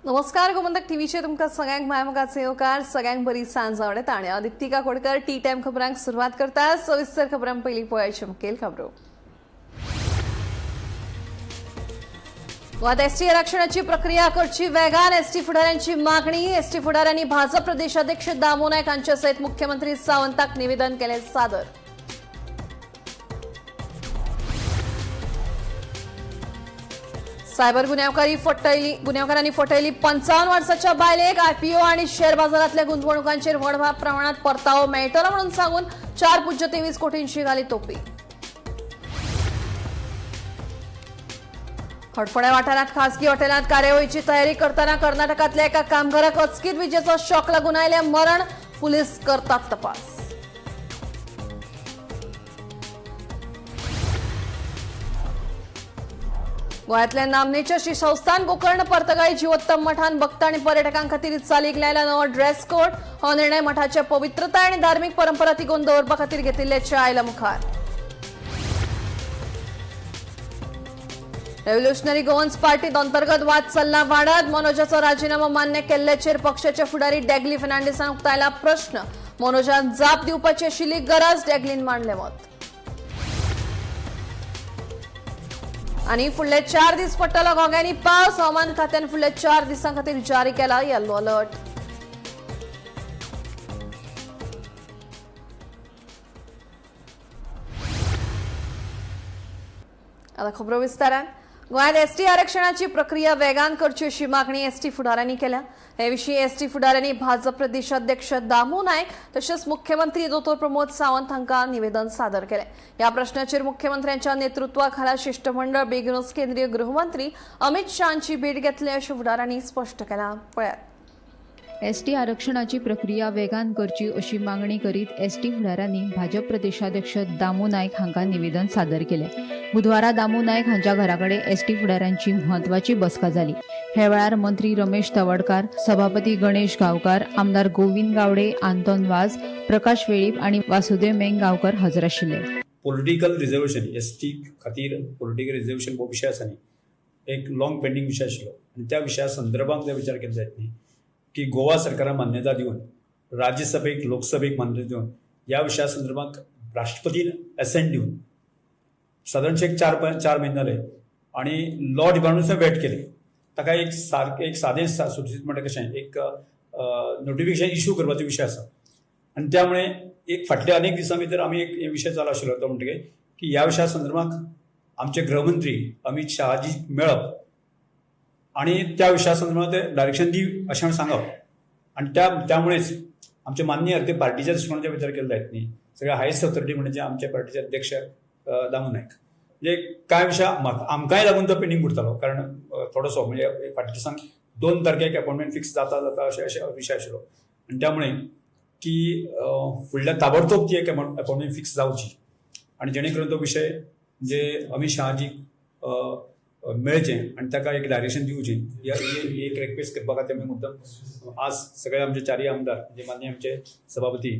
नमस्कार, गोमंतक टीव्हीचेर तुमकां सगळ्यांक मायमोगाचे येवकार. सगळ्यांक बरी सांज आवडटा आनी हांव दिप्ती काकोडकर टी टायम खबरांक सुरवात करता. सविस्तर खबरां पयलीं पळयाचे मुखेल खबरो. गोंयांत एसटी आरक्षणाची प्रक्रिया करची वेगान, एसटी फुडाऱ्यांची मागणी. एसटी फुडाऱ्यांनी भाजप प्रदेशाध्यक्ष दामू नायक हांच्या सयत मुख्यमंत्री सावंताक निवेदन केलें सादर. सायबर गुन्यांवकारांनी फटयली 55 वर्साच्या बायलेक. आयपीओ आणि शेअर बाजारातल्या गुंतवणुकांचेर व्हड प्रमाणात परतावो मेळटलो म्हणून सांगून 4.23 कोटींची घाली तोपी. हडफड्या वाठारात खासगी हॉटेलात कार्यावळीची तयारी करताना कर्नाटकातल्या एका कामगाराक अचकीत विजेचो शॉक लागून आयले मरण. पुलीस करतात तपास. गोंयांतल्या नामनेच्या श्री संस्थान गोकर्ण पर्तगाळी जिवोत्तम मठान भक्त आणि पर्यटकां खातीर चालीक लायला नवो ड्रेस कोड. हो निर्णय मठाच्या पवित्रता आणि धार्मिक परंपरा तिगोवन दवरपा खातीर घेतिल्ल्याचें आयला मुखार. रेव्होल्युशनरी गोवन्स पार्टीत अंतर्गत वाद चल्ला वाडत. मनोजाचो राजीनामो मान्य केल्ल्याचेर पक्षाचे फुडारी डॅगली फर्नांडीसान उक्तायला प्रश्न. मनोजान जाप दिवपाची आशिल्ली गरज, डॅगलीन मांडले मत. आणि फुडले 4 दीस पडटलो घोग्यांनी पावस. हवामान खात्यान फुडल्या 4 दिसां खातीर जारी केला येलो अलर्ट. आता खबरो विस्तारान. गोंयांत एसटी आरक्षणाची प्रक्रिया वेगान करची अशी मागणी एसटी फुडाऱ्यांनी केल्या. हे विशीं एसटी फुडाऱ्यांनी भाजप प्रदेशाध्यक्ष दामू नायक तशेंच मुख्यमंत्री दोतोर प्रमोद सावंत हांकां निवेदन सादर केलें. ह्या प्रश्नाचेर मुख्यमंत्र्यांच्या नेतृत्वाखाला शिष्टमंडळ बेगीनूच केंद्रीय गृहमंत्री अमित शहांची भेट घेतले अशें फुडाऱ्यांनी स्पश्ट केलां. पळयात. एसटी आरक्षणाची प्रक्रिया वेगान करची अशी मागणी करीत एसटी फुडाऱ्यांनी भाजप प्रदेशाध्यक्ष दामू नायक हांकां निवेदन सादर केलें. बुधवारा दामू नायक हांच्या घरा कडेन एसटी फुडाऱ्यांची म्हत्वाची बसका जाली. ह्या वेळार मंत्री रमेश तवडकार, सभापती गणेश गांवकार, आमदार गोविंद गावडे, आंतोन वाज, प्रकाश वेळीप आनी वासुदेव मेंग गांवकर हजर आशिल्ले. पॉलिटिकल रिजर्वेशन एसटी खातीर पॉलिटिकल रिजर्वेशन हो विशय आसा न्ही, एक लॉंग पेंडींग विशय आशिल्लो आनी त्या विशया संदर्भात जर विचार केलो जायत न्ही की गोवा सरकारान मान्यता दिवन राज्यसभेक लोकसभेक मान्यता दिवन ह्या विशया संदर्भात राष्ट्रपतीन एसेंट दिवन सादारणशे एक 4 म्हयने जाले आनी लॉ डिपार्टमेंट वेट केले. ताका एक सारकें एक सादें सुचीत म्हणटा कशें एक नोटिफिकेशन इशू करपाचो विशय आसा आनी त्यामुळे एक फाटल्या अनेक दिसां भितर आमी एक हे विशय चालू आशिल्लो तो म्हणटकीर की ह्या विशया संदर्भात आमचे गृहमंत्री अमित शहाजी मेळप आनी त्या विशया संदर्भात ते डायरेक्शन दी अशें म्हणून सांगप आनी त्यामुळेच आमचे माननीय अर्थे पार्टीच्या दृश्टिकोनाचो विचार केलो जायत न्ही, सगळे हायस्ट ऑथॉरिटी म्हणजे आमच्या पार्टीचे अध्यक्ष दामू नायक. म्हणजे कांय विशय आमकांय लागून तो पेंडींग उरतालो, कारण थोडोसो म्हणजे फाटल्या दिसांक 2 तारखेक अपॉयंटमेंट फिक्स जाता जाता अशें अशें विशय आशिल्लो आनी त्यामुळे की फुडल्या ताबडतोब ती एक अपॉयंटमेंट फिक्स जावची आनी जेणे करून तो विशय म्हणजे अमित शहाजीक मेळचें आनी ताका एक डायरेक्शन दिवचें ही एक रिक्वेस्ट करपा खातीर आमी मुद्दम आज सगळे आमचे 4 आमदार म्हणजे माननीय आमचे सभापती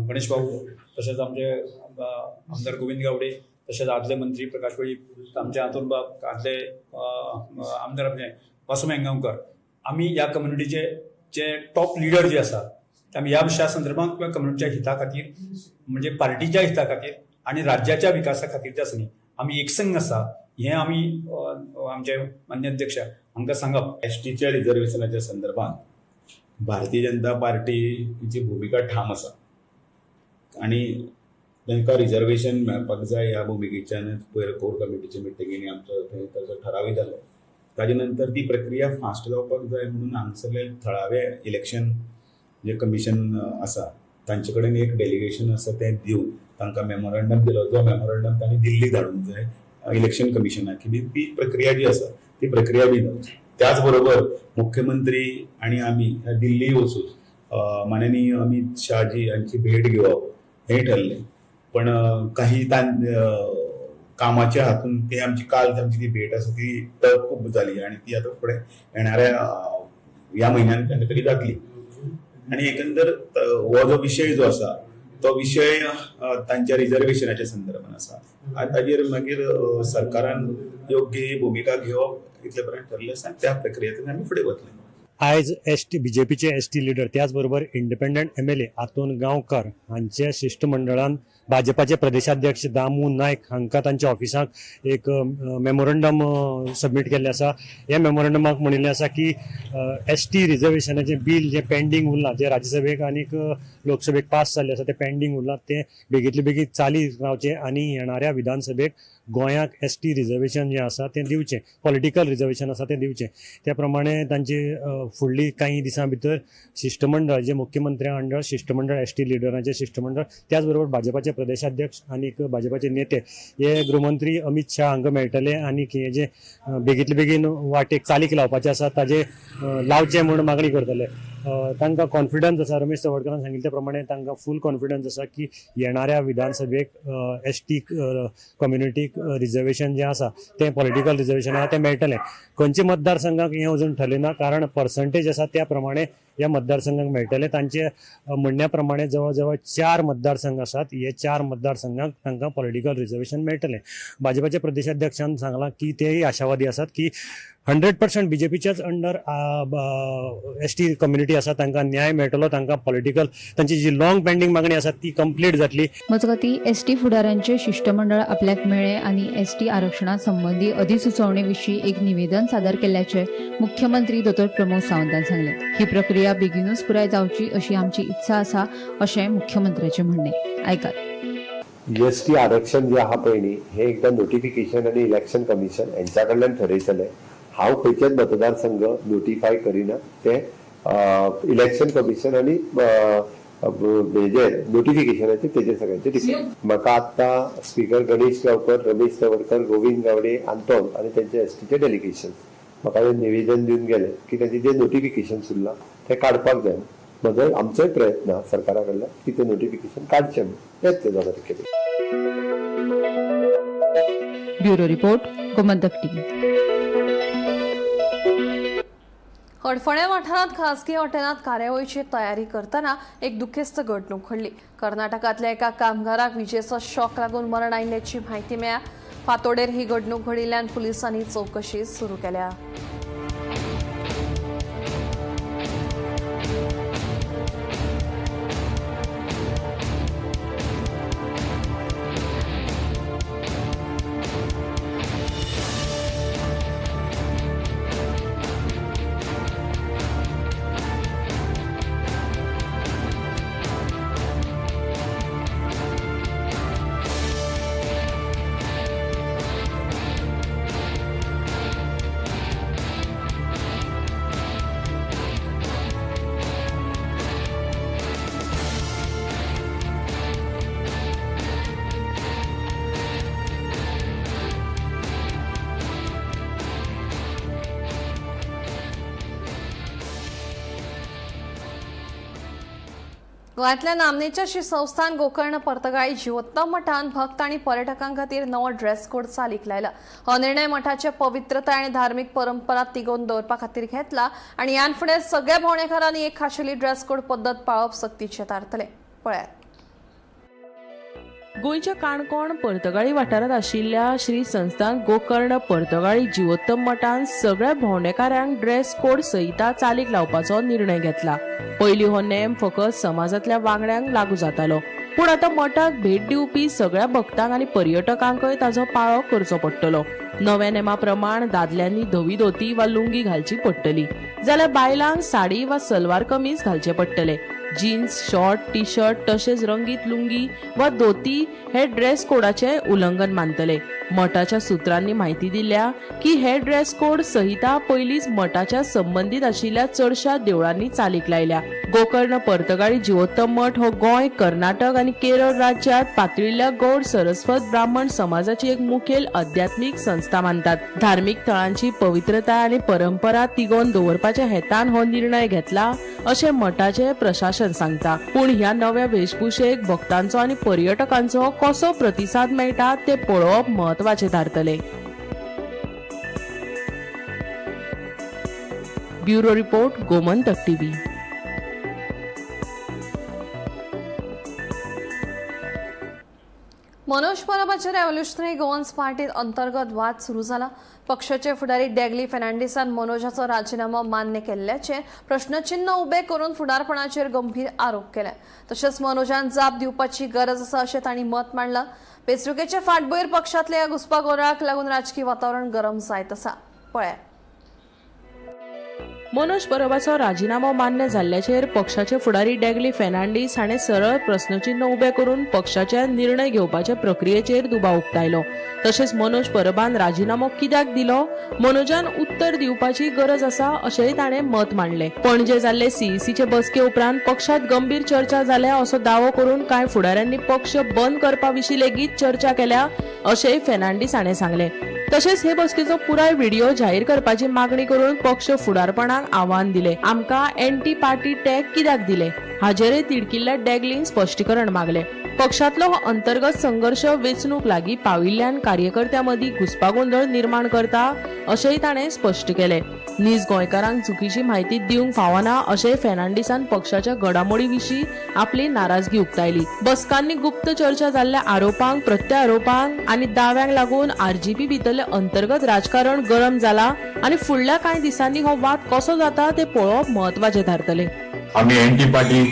गणेश बाबू, तशेंच आमचे आमदार गोविंद गावडे, तशेंच आदले मंत्री प्रकाश वेळीप, आमचे आंतोन बाब, आदले आमदार आमचे वासू मेंगांवकर, आमी ह्या कम्युनिटीचे जे टॉप लिडर जे आसा ते आमी ह्या विशया संदर्भात किंवा कम्युनिटीच्या हिता खातीर म्हणजे पार्टीच्या हिता खातीर आनी राज्याच्या विकासा खातीर जे आसा न्ही आमी एकसंघ आसा हें आमी आमचे मान्य अध्यक्ष हांकां सांगप. एसटीच्या रिजर्वेशनाच्या संदर्भात भारतीय जनता पार्टीची भुमिका ठाम आसा आनी तांकां रिजर्वेशन मेळपाक जाय ह्या भुमिकेच्यानच पयर कोर कमिटीच्या मिटिंगेनी आमचो थंय ताचो ठरावय जालो. ताजे नंतर ती प्रक्रिया फास्ट जावपाक जाय म्हणून हांगसरले थळावे इलेक्शन जे कमिशन आसा तांचे कडेन एक डेलिगेशन आसा तें दिवन तांकां मेमोरंडम दिलो. जो मेमोरंडम तांणी दिल्ली धाडूंक जाय इलेक्शन कमिशनाक की ती प्रक्रिया जी आसा ती प्रक्रिया बी जावची. त्याच बरोबर मुख्यमंत्री आनी आमी दिल्ली वचून माननीय अमित शहाजी हांची भेट घेवप हें ठरलें, पण काही कामाच्या हातून ती आमची काल आमची ती भेट आसा ती खूब जाली आनी ती आतां फुडें येणाऱ्या ह्या म्हयन्यान केन्ना तरी जातली. आनी एकंदर हो जो विशय जो आसा तो विशय तांच्या रिजर्वेशनाच्या संदर्भात आसा. ताजेर मागीर सरकारान योग्य भुमिका घेवप इतले पर्यंत ठरलें आसा. त्या प्रक्रियेंतल्यान आमी फुडें वतले. आयज एस टी बीजेपीचे एस टी लिडर त्याचबरोबर इंडिपेंडंट MLA Anton गांवकार हांच्या शिश्टमंडळान भाजपाचे प्रदेशाध्यक्ष दामू नायक हांकां तांच्या ऑफिसाक एक मेमोरंडम सबमीट केल्लें आसा. ह्या मेमोरंडमाक म्हणिल्लें आसा की एस टी रिजर्वेशनाचें बील जें पेंडींग उरलां, जें राज्यसभेक आनीक लोकसभेक पास जाल्लें आसा तें पेंडींग उरलां, तें बेगींतले बेगीन चालीक लावचें आनी येणाऱ्या विधानसभेक गोंयाक एस टी रिजर्वेशन जें आसा तें दिवचें, पॉलिटिकल रिजर्वेशन आसा तें दिवचें. त्या प्रमाणे तांचे फुडली कांय दिसां भितर शिश्टमंडळ जे मुख्यमंत्र्या अंडर शिश्टमंडळ एस टी लिडरांचें शिश्टमंडळ त्याचबरोबर भाजपाचे प्रदेशाध्यक्ष आनीक भाजपाचे नेते हे गृहमंत्री अमित शाह हांकां मेळटले आनी हे जे बेगींतले बेगीन वाटेक चालीक लावपाचें आसा ताजे लावचें म्हूण मागणी करतले. तांकां कॉन्फिडन्स आसा, रमेश तवडकरान सांगिल्ले त्या प्रमाणे तांकां फूल कॉन्फिडन्स आसा की येणाऱ्या विधानसभेक एस टी कम्युनिटीक रिजर्वेशन जें आसा तें पॉलिटिकल रिजर्वेशन आसा तें मेळटलें. खंयच्या मतदारसंघाक हें अजून ठरलें ना, कारण पर्संटेज आसा त्या प्रमाणे ह्या मतदारसंघाक मेळटलें. तांचे म्हणण्या प्रमाणे जवळ जवळ 4 मतदारसंघ आसात, हे 4 मतदारसंघाक तांकां पॉलिटिकल रिजर्वेशन मेळटलें. भाजपाचे प्रदेशाध्यक्षान सांगलां की तेय आशावादी आसात की 100% बीजेपीच्याच अंडर एस टी कम्युनिटी आसा तांकां न्याय मेळटलो, तांकां पॉलिटिकल तांची जी लॉंग पेंडींग मागणी आसा ती कंप्लीट जातली. मजगतीं एस टी फुडाऱ्यांचे शिश्टमंडळ आपल्याक मेळ्ळें आनी एस टी आरक्षणा संबंदी अधिसुचोवणे विशीं एक निवेदन सादर केल्ल्याचें मुख्यमंत्री दोतोर प्रमोद सावंतान सांगलें. ही प्रक्रिया बेगीनूच पुराय जावची अशी आमची इत्सा आसा अशें मुख्यमंत्र्याचें म्हणणें. आयकात. एस टी आरक्षण जे आहा पळय न्ही, हें एकदां नोटिफिकेशन आनी इलेक्शन कमिशन हेंच्या कडल्यान ठरयतलें. हांव खंयचेच मतदारसंघ नोटिफाय करिना, ते इलेक्शन कमिशन आनी हेजेर नोटिफिकेशनाचेर तेजेर सगळ्यांचे डिपेंड. म्हाका आत्तां स्पिकर गणेश गांवकर, रमेश तवडकर, गोविंद गावडे, आंतोन आनी तेंचे एस टीचे डेलिगेशन म्हाका निवेदन दिवन गेले की तेंचे जे नोटिफिकेशन उरलां तें काडपाक जाय. म्हजो आमचोय प्रयत्न आसा सरकारा कडल्यान की तें नोटिफिकेशन काडचें म्हूण. येतलें 2 तारखेर. Bureau report, Gomantak TV. हडफण्या वाठारांत खासगी हॉटेलांत कार्यावळीची तयारी करतना एक दुखेस्त घडणूक घडली. कर्नाटकांतल्या एका कामगाराक विजेचो शॉक लागून मरण आयिल्ल्याची म्हायती मेळ्ळ्या. फातोडेर ही घडणूक घडिल्ल्यान पुलिसांनी चवकशी सुरू केल्या. गोंयांतल्या नामनेच्या श्री संस्थान गोकर्ण पर्तगाळी जिवोत्तम मठान भक्त आनी पर्यटकां खातीर नवो ड्रेस कोड चालीक लायला. हो निर्णय मठाचे पवित्रताय आनी धार्मीक परंपरा तिगोवन दवरपा खातीर घेतला आनी ह्यान फुडें सगळ्या भोंवडेकारांनी एक खाशेली ड्रेस कोड पद्दत पाळप सक्तीचें थारतलें. पळयात. गोंयच्या काणकोण पर्तगाळी वाठारांत आशिल्ल्या श्री संस्थान गोकर्ण पर्तगाळी जिवोत्तम मठान सगळ्या भोंवडेकारांक ड्रेस कोड संहिता चालीक लावपाचो निर्णय घेतला. पयलीं हो नेम फकत समाजांतल्या वांगड्यांक लागू जातालो, पूण आतां मठाक भेट दिवपी सगळ्या भक्तांक आनी पर्यटकांकय ताचो पाळो करचो पडटलो. नव्या नेमा प्रमाण दादल्यांनी धवी धोती वा लुंगी घालची पडटली, जाल्यार बायलांक साडी वा सलवार कमीज घालचे पडटले. जीन्स, शॉर्ट, टी शर्ट तशेंच रंगीत लुंगी वा धोती हे ड्रेस कोडाचे उल्लंघन मानतले. मठाच्या सुत्रांनी म्हायती दिल्या की हे ड्रेस कोड संहिता पयलींच मठाच्या संबंदीत आशिल्ल्या चडशा देवळांनी चालीक लायल्या. गोकर्ण पर्तगाळी जिवोत्तम मठ हो गोंय, कर्नाटक आनी केरळ राज्यांत पातळिल्ल्या गौड सरस्वत ब्राह्मण समाजाची एक मुखेल आध्यात्मीक संस्था मानतात. धार्मीक थळांची पवित्रताय आनी परंपरा तिगोवन दवरपाच्या हेतान हो निर्णय घेतला अशें मठाचें प्रशासन सांगता. पूण ह्या नव्या वेशभूषेक भक्तांचो आनी पर्यटकांचो कसो प्रतिसाद मेळटा ते पळोवप म्हत्वाचें थारतलें. Bureau report, Gomantak TV. Manoj परबाच्या revolutionary Goans पार्टीत अंतर्गत वाद सुरू जाला. पक्षाचे फुडारी डॅगली फेर्नांडीसान मनोजाचो राजिनामो मान्य केल्ल्याचे प्रश्नचिन्ह उबे करून फुडारपणाचेर गंभीर आरोप केले. तशेंच मनोजान जाप दिवपाची गरज आसा अशें तांणी मत मांडलां. वेंचणुकेचे फाटभुंयेर पक्षांतल्या ह्या घुस्पागोंदळाक लागून राजकी वातावरण गरम जायत आसा. पळयात. मनोज परबाचो राजिनामो मान्य जाल्ल्याचेर पक्षाचे फुडारी डॅगली फेर्नांडीस हाणें सरळ प्रस्नचिन्ह उबें करून पक्षाच्या निर्णय घेवपाच्या प्रक्रियेचेर दुबाव उक्तायलो. तशेंच मनोज परबान राजिनामो कित्याक दिलो, मनोजान उत्तर दिवपाची गरज आसा अशेंय ताणें मत मांडलें. पणजे जाल्ले सीईसीचे बसके उपरांत पक्षांत गंभीर चर्चा जाल्या असो दावो करून कांय फुडाऱ्यांनी पक्ष बंद करपा विशीं लेगीत चर्चा केल्या अशेंय फेर्नांडीस हाणें सांगलें. तशेंच हे बसकेचो पुराय व्हिडिओ जाहीर करपाची मागणी करून पक्ष फुडारपणाक आव्हान दिले. आमकां एंटी पार्टी टॅग कित्याक दिले हाचेरय तिडकिल्ल्या डॅगलीन स्पश्टीकरण मागले. पक्षांतलो हो अंतर्गत संघर्श वेंचणूक लागीं पाविल्ल्यान कार्यकर्त्यां मदीं घुस्पागोंदळ निर्माण करता अशेंय ताणें स्पश्ट केलें. नीज गोंयकारांक चुकीची म्हायती दिवंक फावना अशेंय फेर्नांडीसान पक्षाच्या घडामोडी विशीं आपली नाराजगी उक्तायली. बसकांनी गुप्त चर्चा जाल्ल्या आरोपांक, प्रत्यारोपांक आनी दाव्यांक लागून आरजीपी भितरलें अंतर्गत राजकारण गरम जाला आनी फुडल्या कांय दिसांनी हो वाद कसो जाता ते पळोवप म्हत्वाचें थारतलें. आमी एंटी पार्टी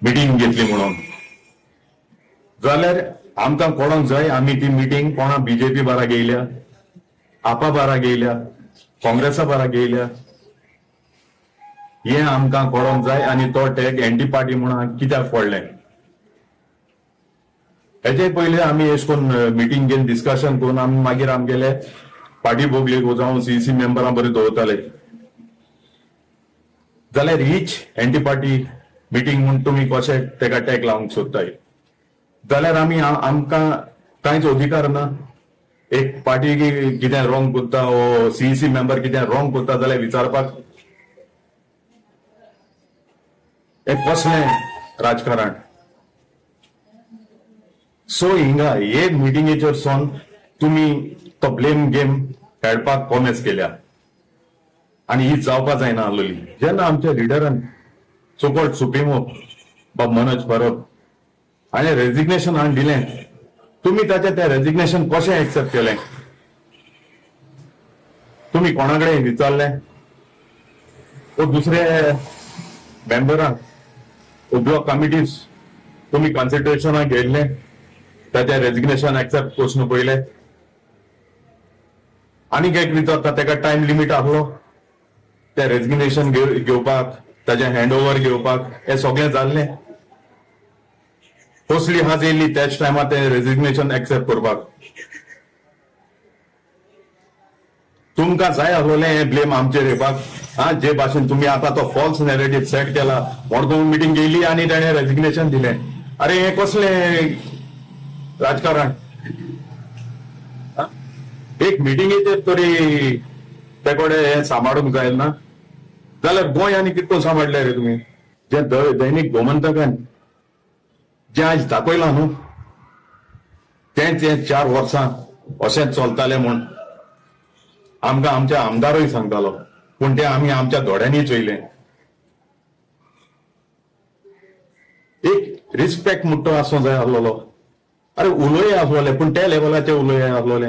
मिटींग घेतली म्हणून जाल्यार आमकां कोणाक जाय आमी ती मिटींग कोणा बीजेपी बारा घेयल्या, आपा बारा घेयल्या, काँग्रेसा बारा घेयल्या, हें आमकां कळोंक जाय. आनी तो टॅग एंटी पार्टी म्हणून कित्याक पडलें हेजे पयलीं आमी एश करून मिटींग घेवन डिस्कशन करून आमी मागीर आमगेले पार्टी बोगली जावं सीईसी मेंबरां बरें दवरताले. जाल्यार हीच एंटी पार्टी मिटींग म्हूण तुमी कशें तेका टॅग लावंक सोदताय जाल्यार आमी आमकां कांयच अधिकार ना. एक पार्टी कितें रॉंग करता वो सीईसी मेंबर कितें रॉंग करता जाल्यार विचारपाक हें कसलें राजकारण. सो हिंगा हे मिटिंगेचेर सोन तुमी तो ब्लेम गेम खेळपाक कोमेस केल्या आनी ही जावपा जायना आसलेली. जेन्ना आमच्या लिडरान सो कॉल्ड सुप्रिमो बाब मनोज परब हाणें रेजिग्नेशन हाडून दिलें, तुमी ताचें तें रेजिग्नेशन कशें एक्सेप्ट केलें? तुमी कोणा कडेन विचारलें वो दुसरे मेंबरांक वो ब्लॉक कमिटीज तुमी कन्सिडरेशनाक घेयल्लें ताचें रेजिग्नेशन एक्सेप्ट करचें पयलें? आनीक एक विचारता, ताका टायम लिमीट आसलो तें रेजिग्नेशन घेवपाक, ताचें हँड ओवर घेवपाक, हें सगळें जाल्लें? कसली हाज येयली त्याच टायमार तें रेजिग्नेशन एक्सेप्ट करपाक? तुमकां जाय आसलोलें हें ब्लेम आमचेर येवपाक. हा, जे भाशेन तुमी आतां तो फॉल्स नॅरेटीव सेट केला, मडगांव मिटींग घेयली आनी ताणें रेजिग्नेशन दिलें. अरे हें कसलें राजकारण? एक मिटिंगेचेर तरी ते कडेन हें सांबाळूंक जाय ना जाल्यार गोंय आनी कितको सांबाळले रे तुमी? जें दैनीक गोमंतकान जें आयज दाखयलां न्हू तेंच हें 4 वर्सां अशेंच चलतालें म्हूण आमकां आमच्या आमदारूय सांगतालो, पूण तें आमी आमच्या दोळ्यांनी चोयलें. एक रिस्पेक्ट म्हणटा आसूं जाय आसलेलो. अरे उलोय आसलोले पूण त्या लेवलाचे उलोय आसलोले.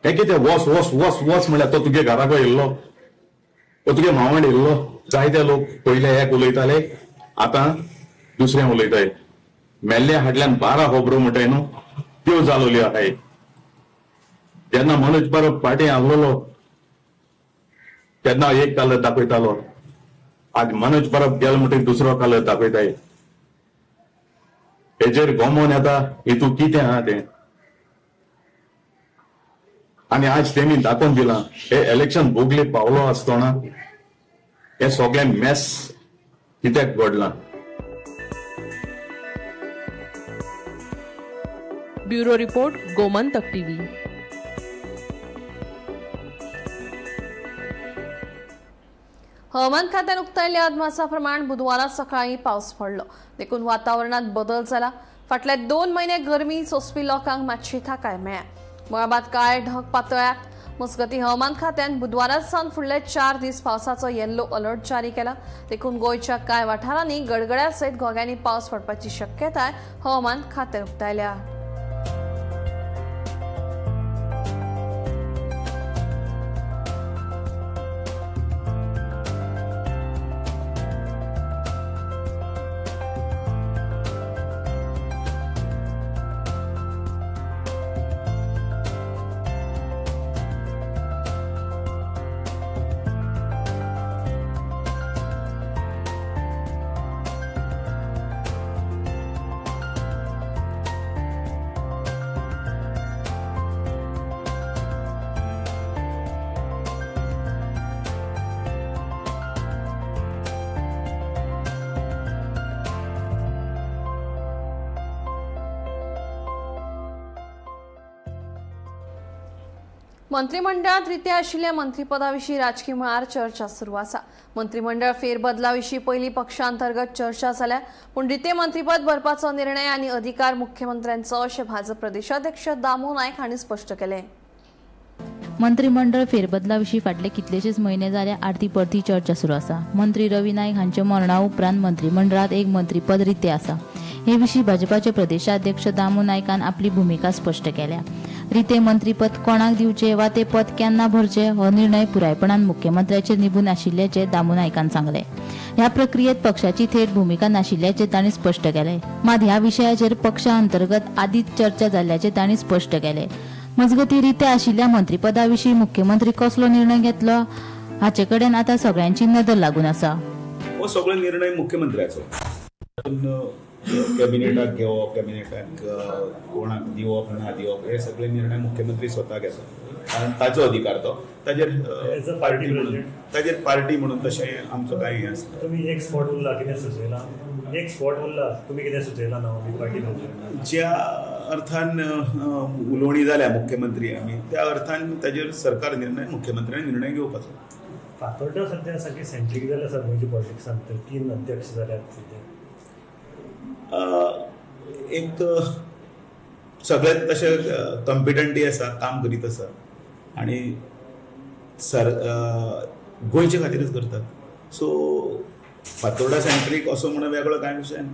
हें कितें वस वस वस वस म्हणल्यार तो तुगे घराक येयल्लो, तो तुगे मावण येयल्लो. जायते लोक पयले एक उलयताले, आतां दुसरें उलयताय. मेल्ले हाडल्यान 12 खबरो म्हणटाय न्हू त्यो जालोल्यो आहाय. जेन्ना मनोज परब पार्टी आसलोलो तेन्ना एक कलर दाखयतालो, आज मनोज परब गेलो म्हणटकीर दुसरो कलर दाखयताय. हेजेर गोमोन येता हितू कितें आहा तें. आनी आज तेमी दाखोवन दिलां हे इलेक्शन भोगले पावलो आसतना हे सगळें मेस कित्याक घडलां. Bureau report, Gomantak TV. हवामान खात्यान उक्तायल्ल्या अदमासा प्रमाण बुधवारा सकाळी पावस पडलो, देखून वातावरणात बदल जाला. फाटले 2 म्हयने गरमी सोंसपी लोकांक मातशी थाकाय मेळ्ळ्या. मळबांत काळे ढग पातळ्यात. मजगतीं हवामान खात्यान बुधवारा सावन फुडले 4 दीस पावसाचो येल्लो अलर्ट जारी केला. देखून गोंयच्या कांय वाठारांनी गडगड्या सयत घोग्यांनी पावस पडपाची शक्यताय हवामान खात्यान उक्तायल्या. मंत्रिमंडळात रित्या आशिल्ल्या मंत्रीपदा विशीं राजकी मळार चर्चा सुरू आसा. मंत्रिमंडळ फेरबदला विशीं पयलीं पक्षांतर्गत चर्चा जाल्या, पूण रिते मंत्रीपद भरपाचो निर्णय आनी अधिकार मुख्यमंत्र्यांचो अशें भाजप प्रदेशाध्यक्ष दामू नायक हांणी स्पश्ट केलें. मंत्रिमंडळ फेरबदला विशीं फाटले कितलेशेच म्हयने जाले आरती परती चर्चा सुरू आसा. मंत्री रवी नायक हांच्या मरणा उपरांत मंत्रिमंडळात एक मंत्रीपद रितें आसा. हे विशीं भाजपाचे प्रदेशाध्यक्ष दामू नायकान आपली भुमिका स्पश्ट केल्या. रिते मंत्रीपद कोणाक दिवचे वा ते पद केन्ना भरचे हो निर्णय पुरायपणान मुख्यमंत्र्याचेर निबून आशिल्ल्याचे दामू नायकान सांगले. ह्या प्रक्रियेत पक्षाची थेट भुमिका नाशिल्ल्याचे तांणी स्पश्ट केले. मात ह्या विशयाचेर पक्षा अंतर्गत आदींच चर्चा जाल्ल्याचे तांणी स्पश्ट केले. मजगतीं, रित्या आशिल्ल्या मंत्रीपदा विशीं मुख्यमंत्री कसलो निर्णय घेतलो हाचे कडेन आतां सगळ्यांची नदर लागून आसा. हो सगळो निर्णय मुख्यमंत्र्याचो. तातूंत कॅबिनेटाक घेवप, कॅबिनेटाक कोणाक दिवप ना दिवप, हे सगळे निर्णय मुख्यमंत्री स्वता घेता, कारण ताचो अधिकार तो. ताजेर As a party म्हणून president. ताजेर पार्टी म्हणून तशें आमचो कांय हें आसना. तुम्ही एक स्पॉट उरला, कितें सुचयलां? एक स्पॉट उरला, तुम्ही कितें सुचयलां ना पार्टी प्रेसिडेंट? ज्या अर्थान उलोवणी जाल्या मुख्यमंत्री आमी, त्या अर्थान ताजेर सरकार निर्णय, मुख्यमंत्र्यान निर्णय घेवपाचो. फातोड्डा सध्या सगळी सेंट्रीक जाल्या आसा गोंयच्या पॉलिटिक्सान भितर, तीन अध्यक्ष जाल्यात सध्या. एक सगळ्यात तशें कॉम्पिटंटय आसा, काम करीत आसा आनी सर गोंयचे खातीरच करतात. सो फातोर्डा सेंट्रीक असो म्हणून वेगळो कांय विशय ना.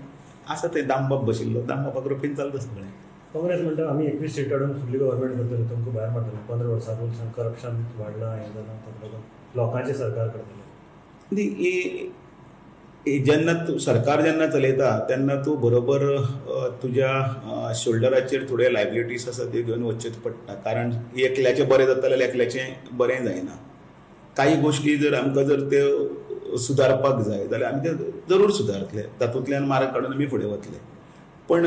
आसा थंय दामबाब बशिल्लो, दामबाबा कृपेन चलता सगळें. काँग्रेस म्हणटा, आमी 21 सीट हाडून फुडली गव्हर्मेंट करतले, तुमकां भायर मारतले. 15 वर्सां पसून करप्शन वाडलां, हें जालां, ताका लागून लोकांचें सरकार करतले. न्ही, ही ही जेन्ना तूं सरकार जेन्ना चलयता तेन्ना तूं बरोबर तुज्या शोल्डराचेर थोड्यो लायबिलिटीज आसा, त्यो घेवन वचचेच पडटा, कारण एकल्याचें बरें जाता जाल्यार एकल्याचें बरें जायना. काही गोश्टी जर आमकां जर त्यो सुदारपाक जाय जाल्यार आमी ते जरूर सुदारतले, तातूंतल्यान मार्ग काडून आमी फुडें वतले. पण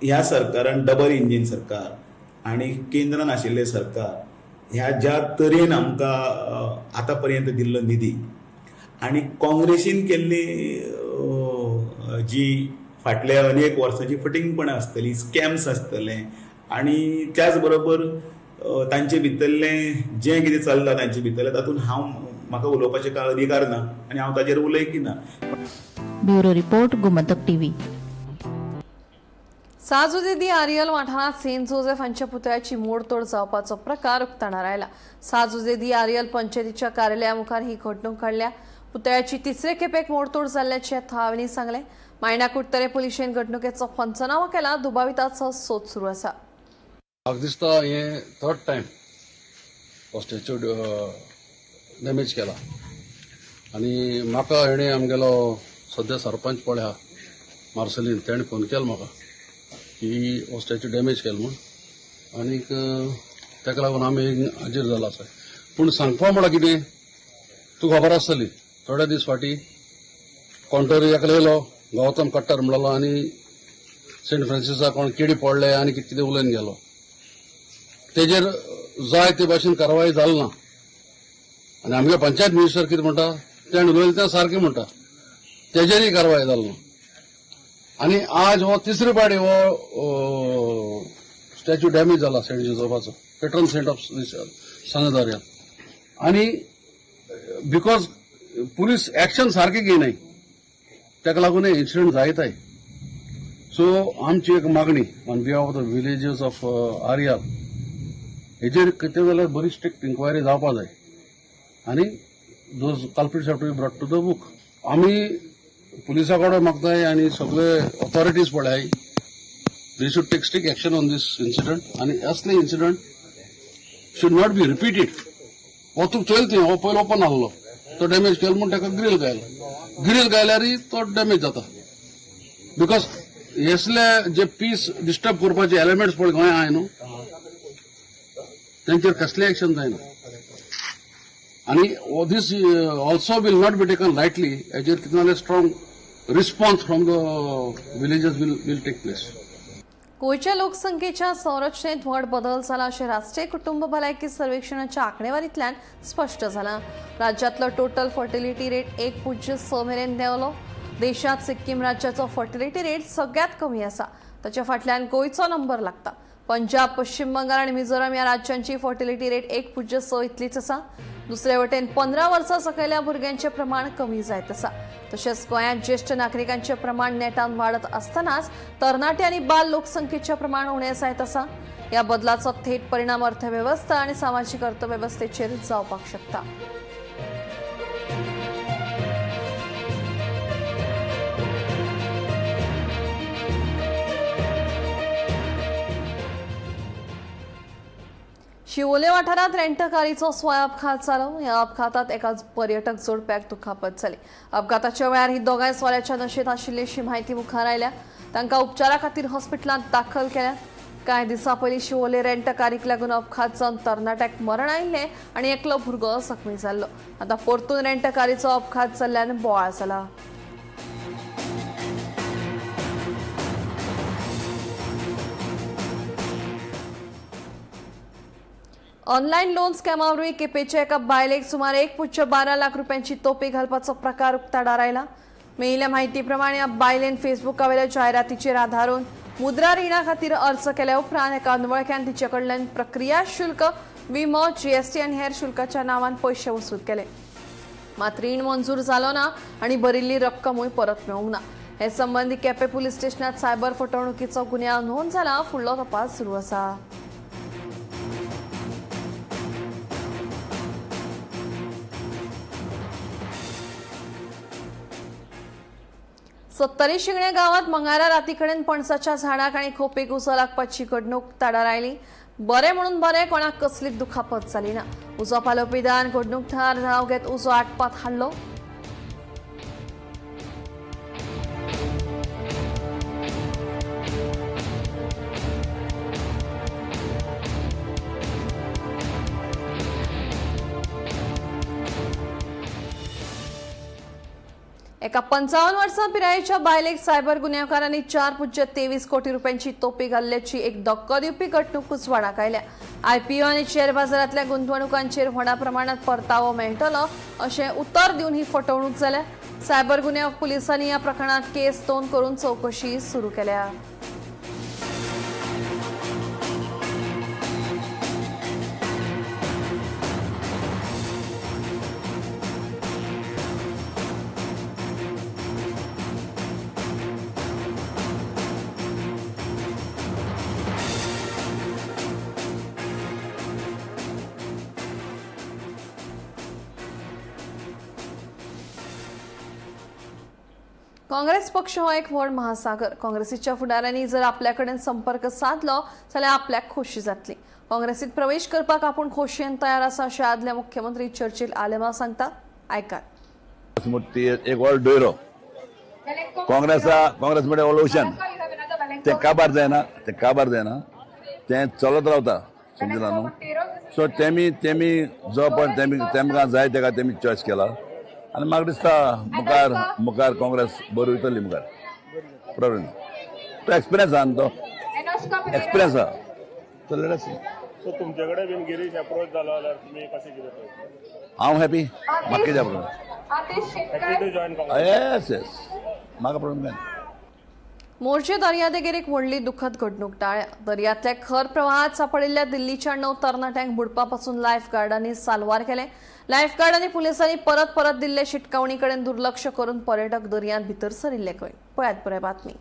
ह्या सरकारान, डबल इंजीन सरकार आनी केंद्रान आशिल्लें सरकार, ह्या ज्या तरेन आमकां आतां पर्यंत दिल्लो निधी आनी काँग्रेसीन केल्ली जी फाटल्या अनेक वर्सांची फटींगपणां आसतलीं, स्कॅम्स आसतले आनी त्याच बरोबर तांचे भितरलें जें कितें चल्लां तांचे भितरलें, तातूंत हांव म्हाका उलोवपाचें कांय अधिकार ना आनी हांव ताजेर उलयकी ना. Bureau report, Gomantak TV. सां जुझे दी आरियल वाठारांत सेंट जोसेफ हांच्या पुतळ्याची मोडतोड जावपाचो प्रकार उक्ताणार आयला. सां जुझे दी आरियल पंचायतीच्या कार्यालया मुखार ही घडणूक घडल्या. पुतळ्याची तिसरे खेपेक मोडतोड जाल्ल्याचें थळाव्यांनी सांगलें. मायणा कुडतरे पुलिशेन घडणुकेचो पंचनामो केला. दुबाविताचो सोद सुरू आसा. म्हाका दिसता हें थर्ड टायम हो स्टॅच्यू डॅमेज केला आनी म्हाका हेणें, आमगेलो सद्या सरपंच पळय आहा मार्सेलीन, तेणें फोन केलो म्हाका की हो स्टॅच्यू डॅमेज केलो म्हूण. आनीक ताका लागून आमी हाजीर जाला आसा. पूण सांगपा म्हळ्यार कितें, तुका खबर आसतली, थोडे दीस फाटीं कोण तरी एकलो येयलो, गौतम कट्टर म्हणलो, आनी सेंट फ्रांसिसा कोण किडी पडले आनी कितें कितें उलोवन गेलो. तेजेर जाय ते भाशेन कारवाय जाली ना. आनी आमगे पंचायत मिनिस्टर कितें म्हणटा, तेणें उलयलें तें सारकें म्हणटा, तेजेरय कारवाय जाली ना. आनी आज हो तिसरे पाटी हो स्टॅच्यू डॅमेज जाला सेंट जोजफाचो, पेट्रन सेंट ऑफ सांजदारिया. आनी because police action सारकें घेयनाय, ताका लागून हे इन्सिडंट जायताय. सो आमची एक मागणी on behalf of the villagers of Areal, हेजेर कितें जाल्यार बरी स्ट्रिक्ट इन्क्वायरी जावपा जाय आनी those culprits have to be brought to the book. आमी पुलिसा कडेन मागताय आनी सगळे ऑथॉरिटीज पळय, they should take strict action on this incident आनी असले incident should not be repeated. हो तुका चोयल तुवें, हो पयलो ओपन आहलो, तो डॅमेज केलो म्हूण ताका ग्रील घायलो. ग्रील घायल्यारय तो डॅमेज जाता, because असले जे पीस डिस्टर्ब करपाचे एलिमेंट्स पळय गोंया आहाय न्हू, तेंचेर कसलें एक्शन जायना. आनी this also will not be taken lightly. हेजेर कितें जाल्यार strong response from the villagers will take place. गोंयच्या लोकसंख्येच्या संरचनेत व्हड बदल जाला अशें राष्ट्रीय कुटुंब भलायकी सर्वेक्षणाच्या आंकडेवारींतल्यान स्पश्ट जालां. राज्यांतलो टोटल फर्टिलिटी रेट 1.06 मेरेन देंवलो. देशांत सिक्कीम राज्याचो फर्टिलिटी रेट सगळ्यांत कमी आसा. ताच्या फाटल्यान गोंयचो नंबर लागता. पंजाब, पश्चिम बंगाल आनी मिझोराम ह्या राज्यांची फर्टिलिटी रेट 1.6 इतलीच आसा. दुसरे वटेन 15 वर्सां सकयल्या भुरग्यांचें प्रमाण कमी जायत आसा. तशेंच गोंयांत ज्येश्ठ नागरिकांचें प्रमाण नेटान वाडत आसतनाच तरणाटे आनी बाल लोकसंख्येचें प्रमाण उणें जायत आसा. ह्या बदलाचो थेट परिणाम अर्थवेवस्था आनी सामाजीक अर्थवेवस्थेचेर जावपाक शकता. शिवोले वाठारांत रेंटकारीचो स्वय अपघात जालो. ह्या अपघातात एका पर्यटक जोडप्याक दुखापत जाली. अपघाताच्या वेळार ही दोगांय सोऱ्याच्या नशेंत आशिल्ली अशी म्हायती मुखार आयल्या. तांकां उपचारा खातीर हॉस्पिटलांत दाखल केल्या. कांय दिसां पयलीं शिवोले रेंटकारीक लागून अपघात जावन तरणाट्याक मरण आयिल्लें आनी एकलो भुरगो जखमी जाल्लो. आतां परतून रेंटकारीचो अपघात जाल्ल्यान बोवाळ जाला. ऑनलायन लोन स्कॅमा वरवीं केपेंच्या एका बायलेक सुमार 1.12 लाख रुपयांची तोपी घालपाचो प्रकार उक्ताडार आयला. मेळिल्ल्या म्हायती प्रमाण ह्या बायलेन फेसबुकावेल्या जायरातीचेर आदारून मुद्रा रिणा खातीर अर्ज केल्या उपरांत एका अनवळख्यान तिचे कडल्यान प्रक्रिया शुल्क, विमो, जीएसटी आनी हेर शुल्काच्या नांवान पयशे वसूल केले. मात रीण मंजूर जालो ना आनी भरिल्ली रक्कमूय परत मेळूंक ना. हे संबंदी केपें पुलीस स्टेशनात सायबर फटवणुकीचो गुन्यांव नोंद जाला. फुडलो तपास सुरू आसा. सत्तरी शिगणे गांवात मंगळारा राती कडेन पणसाच्या झाडाक आनी खोपीक उजो लागपाची घडणूक ताडार आयली. बरें म्हणून बरें, कोणाक कसलीच दुखापत जाली ना. उजो पालोवपी दळान घडणूक थळार धांव घेत उजो आटपात हाडलो. एका 55 वर्सां पिरायेच्या बायलेक सायबर गुन्यांवकारांनी 4.23 कोटी रुपयांची तोपी घाल्ल्याची एक धक्को दिवपी घडणूक उजवाडाक आयल्या. आयपीओ आनी शेअर बाजारांतल्या गुंतवणुकांचेर व्हडा प्रमाणात परतावो मेळटलो अशें उतर दिवन ही फटवणूक जाल्या. सायबर गुन्यांव पुलिसांनी ह्या प्रकरणात केस नोंद करून चवकशी सुरू केल्या. काँग्रेस पक्ष हो एक व्हड महासागर. काँग्रेसीच्या फुडाऱ्यांनी जर आपल्याकडेन संपर्क साधलो जाल्यार आपल्याक खोशी जातली. काँग्रेसीत प्रवेश करपाक आपूण खोशयेन तयार आसा अशें आदले मुख्यमंत्री चर्चिल आलेमा सांगता. आयकात. मूर्ती एक व्हड डोयरो काँग्रेसा, काँग्रेस म्हणजे ओलोशन ते काबार जायना, ते काबार जायना, ते चलत रावता, समजला न्हू. सो तेमी तेमी जो पण तेमी तेमकां जाय तेका तेमी चॉयस केला आनी म्हाका दिसता मुखार मुखार काँग्रेस बरी वयतली मुखार, प्रॉब्लेम ना. तो एक्सपिरियन्स आहा न्हू, तो एक्सपिरियन्स आहा. So let us see. So तुमचे कडेन बीन गिरीश अप्रोच जालो जाल्यार तुमी कशें कितें पळयता? हांव हॅपी, म्हाका कितें problem? Happy to join Congress? Yes yes, म्हाका प्रॉब्लेम काय ना. मोरजे दर्यादेगेर एक व्हडली दुखद घडणूक टाळ्या. दर्यांतल्या खर प्रवाहात सापडिल्ल्या दिल्लीच्या 9 तरणाट्यांक बुडपा पासून लायफ गार्डांनी साल्वार केले. लायफ गार्ड आनी पुलिसांनी परत परत दिल्ले शिटकावणी कडेन दुर्लक्ष करून पर्यटक दर्यांत भितर सरिल्ले खंय. पळयात बरे बातमी.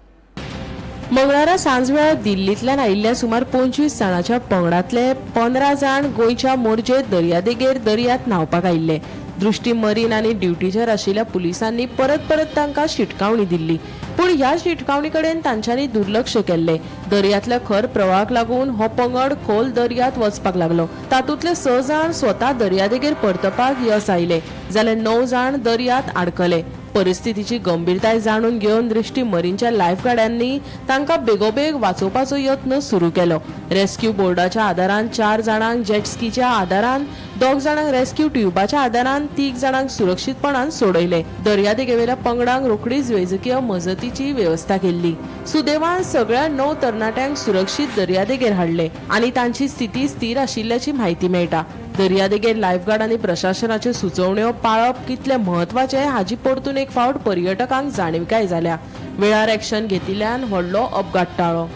मंगळारा सांजवेळार दिल्लींतल्यान आयिल्ल्या सुमार 25 जाणांच्या पंगडांतले 15 जाण गोंयच्या मोरजे दर्यादेगेर दर्यांत न्हांवपाक आयिल्ले. दृश्टी मरीन आनी ड्युटीचेर आशिल्ल्या पुलिसांनी परत परत तांकां शिटकावणी दिल्ली, पूण ह्या शिटकावणी कडेन तांच्यांनी दुर्लक्ष केल्लें. दर्यांतल्या खर प्रवाहाक लागून हो पंगड खोल दर्यांत वचपाक लागलो. तातूंतले 6 जाण स्वता दर्यादेगेर परतपाक यस आयले, जाल्यार 9 जाण दर्यांत आडकले. परिस्थितीची गंभीरताय जाणून घेवन दृश्टी मरीनच्या लायफगार्डांनी तांकां बेगोबेग वाचोवपाचो यत्न सुरू केलो. रेस्क्यू बोर्डाच्या आदारान 4 जाणांक जेटस्कीच्या आदारान, 2 जाणांक रेस्क्यू ट्युबाच्या आदारान, 3 जाणांक सुरक्षीतपणान सोडयले. दर्यादेगेवेल्या पंगडांक रोखडीच वैजकीय मजतीची वेवस्था केल्ली. सुदैवान सगळ्या 9 तरणाट्यांक सुरक्षीत दर्यादेगेर हाडले आनी तांची स्थिती स्थिर आशिल्ल्याची म्हायती मेळटा. दर्यादेगेर लायफगार्ड आनी प्रशासनाच्यो सुचोवण्यो पाळप कितलें म्हत्वाचें हाची परतून एक फावट पर्यटकांक जाणविकाय जाल्या. वेळार एक्शन घेतिल्ल्यान व्हडलो अपघात टाळ्ळो.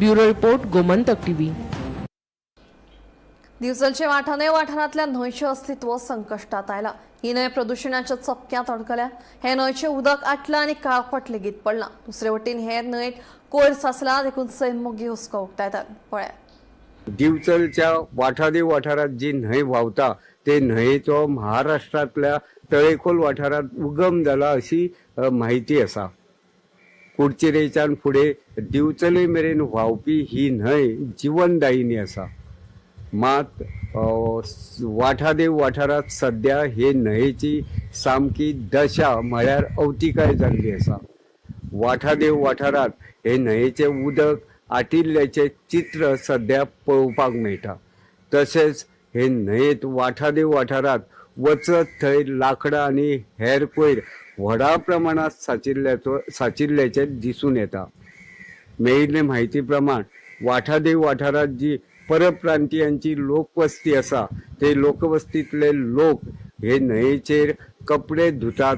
Bureau report, Gomantak TV. दिवचलचे वाठाने वाठारांतल्या न्हंयचें अस्तित्व संकश्टात आयलां. ही न्हंय प्रदुशणाच्या चपक्यांत अडकल्या. हे न्हंयचें उदक आटलां आनी काळपट लेगीत पडलां. दुसरे वटेन हे न्हंयेत कोयर साचला देखून सैममोगी हुस्को उक्तायतात. पळयात. दिवचलच्या वाठादेव वाठारांत जी न्हंय व्हांवता ते न्हंयेचो महाराष्ट्रांतल्या तळेखोल वाठारांत उगम जाला अशी म्हायती आसा. कुडचिरेच्यान फुडें दिवचले मेरेन व्हांवपी ही न्हंय जिवनदायिनी आसा. मात वाठादेव वाठारांत सद्या हे न्हंयेची सामकी दशा म्हळ्यार अवतिकाय जाल्ली आसा. वाठादेव वाठारांत हे न्हंयेचें उदक आटिल्ल्याचें चित्र सद्या पळोवपाक मेळटा. तशेंच हे न्हंयेंत वाठादेव वाठारांत वचत थंय लांकडां आनी हेर कोयर व्हडा प्रमाणांत साचिल्ल्याचें दिसून येता. मेळिल्ले म्हायती प्रमाण वाठादेव वाठारांत जी परप्रांतीयांची लोकवस्ती आसा ते लोकवस्तींतले लोक हे न्हंयेचेर कपडे धुतात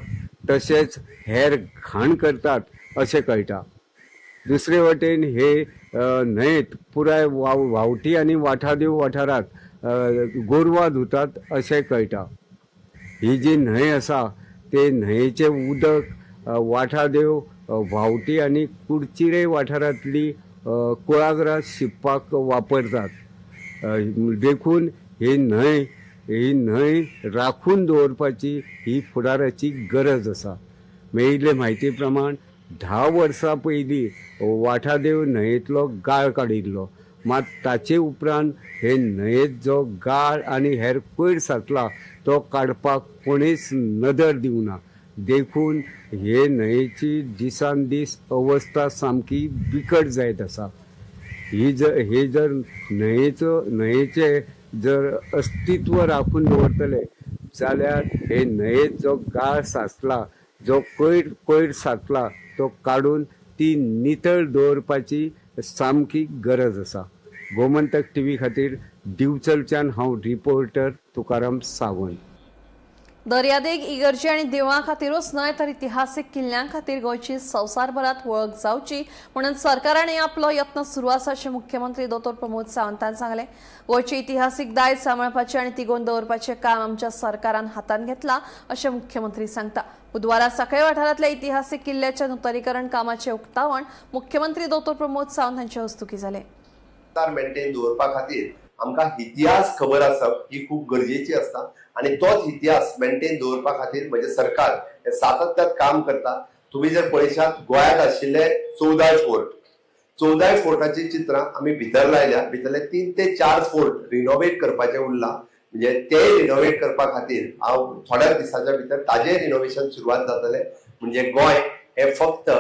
तशेंच हेर घाण करतात अशें कळटा. दुसरे वटेन हे न्हंयेंत पुराय व्हांवटी आनी वाठादेव वाठारांत गोरवां धुतात अशें कळटा. ही जी न्हंय आसा ते न्हंयेचें उदक वाठादेव व्हांवटी आनी कुडचिरे वाठारांतली कुळागरां शिंपपाक वापरतात. देखून ही न्हंय राखून दवरपाची ही फुडाराची गरज आसा. मेळिल्ले म्हायती प्रमाण 10 वर्सां पयलीं वाठादेव न्हंयेंतलो गाळ काडिल्लो. मात ताचे उपरांत हे न्हंयेंत जो गाळ आनी हेर कोयर साचला तो काडपाक कोणेच नदर दिवना. देखून हे न्हंयेची दिसान दीस अवस्था सामकी बिकट जायत आसा. ही जर न्हंयेचें जर अस्तित्व राखून दवरतले जाल्यार हे न्हंयेंत जो गाळ साचला, जो कोयर साचला तो काडून ती नितळ दवरपाची सामकी गरज आसा. गोमंतक टीव्ही खातीर दिवचलच्यान हांव रिपोर्टर तुकाराम सावंत. दर्यादेग इगर्जी आनी देवळां खातीरूच न्हय तर इतिहासीक किल्ल्यां खातीर गोंयची संवसारभरांत वळख जावची म्हणून सरकारान आपलो यत्न सुरू आसा अशें मुख्यमंत्री दोतोर प्रमोद सावंतान सांगलें. गोंयचें इतिहासीक दायज सांबाळपाचें आनी तिगोवन दवरपाचें काम आमच्या सरकारान हातांत घेतलां अशें मुख्यमंत्री सांगता. बुधवारा सांखळे वाठारांतल्या इतिहासीक किल्ल्याच्या नुतनीकरण कामाचें उक्तावण मुख्यमंत्री दोतोर प्रमोद सावंत हांचे हस्तुकीं जालें. मेंटेन दवरपा खातीर आमकां इतिहास खबर आसप ही खूब गरजेची आसता आनी तोच इतिहास मेंटेन दवरपा खातीर म्हजें सरकार हे सातत्यात काम करता. तुमी जर पळयशात गोंयांत आशिल्ले 14 फोर्ट, 14 फोर्टाची चित्रां आमी भितर लायल्या. भितरले 3 ते 4 फोर्ट रिनोवेट करपाचे उरला, म्हणजे ते रिनोवेट करपा खातीर हांव थोड्या दिसाच्या भितर ताजें रिनोवेशन सुरवात जातलें. म्हणजे गोंय हे फक्त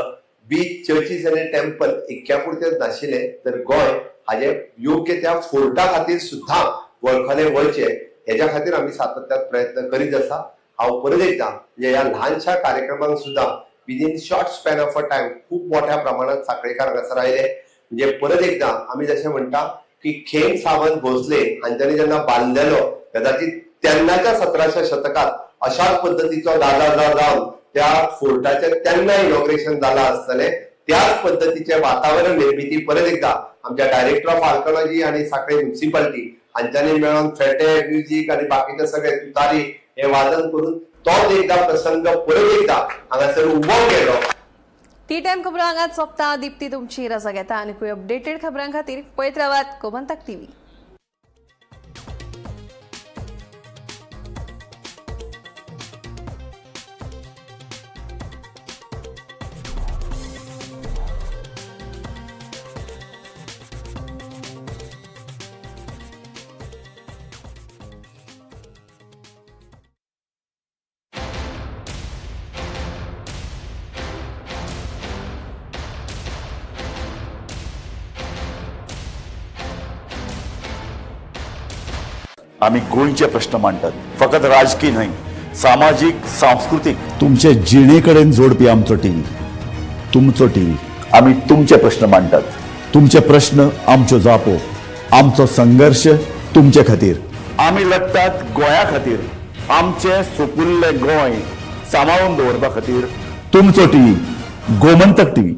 बीच, चर्चीस आनी टेम्पल इतक्या पुरतेच नाशिल्लें तर गोंय हाजे योग्य त्या फोर्टा खातीर सुद्दां वळखले वळचे हेज्या खातीर आमी सातत्यात प्रयत्न करीत आसा. हांव परत एकदां म्हणजे ह्या ल्हानशा कार्यक्रमांक सुद्दां within short span of a time खूब मोठ्या प्रमाणात सांखळेकार हांगासर आयले. म्हणजे परत एकदां आमी जशें म्हणटा की खेम सावंत भोसले हांच्यांनी जेन्ना बांदलेलो कदाचित तेन्नाच्या 17व्या शतकात अशाच पद्दतीचो दादा जावन त्या फोर्टाचें तेन्ना इनॉग्रेशन जालां आसतलें. त्याच पद्दतीचें वातावरण निर्मिती परत एकदां आमच्या डायरेक्टर ऑफ आर्किओलॉजी आनी सांखळे म्युनिसिपालिटी हांच्यांनी मेळोन फेटे, म्युजीक आनी बाकीचे सगळे तुतारी हे वादन करून तोच एकदां प्रसंग परत एकदां हांगासर उबो केलो. टी टायम खबरां हांगाच सोंपता. दीप्ती तुमची रजा घेता आनी अपडेटेड खबरां खातीर पळयत रावात गोमंतक टीव्ही. आमी गोंयचे प्रश्न मांडटात, फकत राजकीय न्हय, सामाजीक, सांस्कृतीक, तुमचे जिणे कडेन जोडपी आमचो टीव्ही, तुमचो टीव्ही. आमी तुमचे प्रश्न मांडटात, तुमचे प्रश्न आमच्यो जापो, आमचो संघर्श तुमचे खातीर. आमी लढटात गोंया खातीर, आमचें सुपुल्लें गोंय सांबाळून दवरपा खातीर. तुमचो टीव्ही, गोमंतक टीव्ही.